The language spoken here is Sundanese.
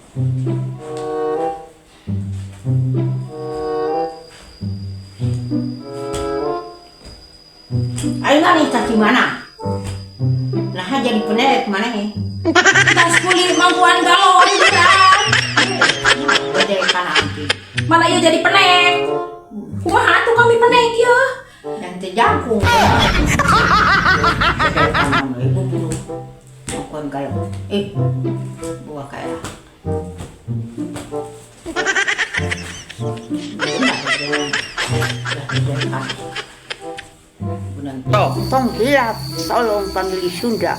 Ayo nih cacing mana? Nah jadi penek mana nih? Tas kuli mangkuan galon berat. Gede kan anti. Mana ieu jadi penek. Kumaha atuh kami penek ya? Yang teu jangkung. Ibu buru. Mangkuan galon. Eh, buah kayak. Tong hilap, tolong pamili Sunda.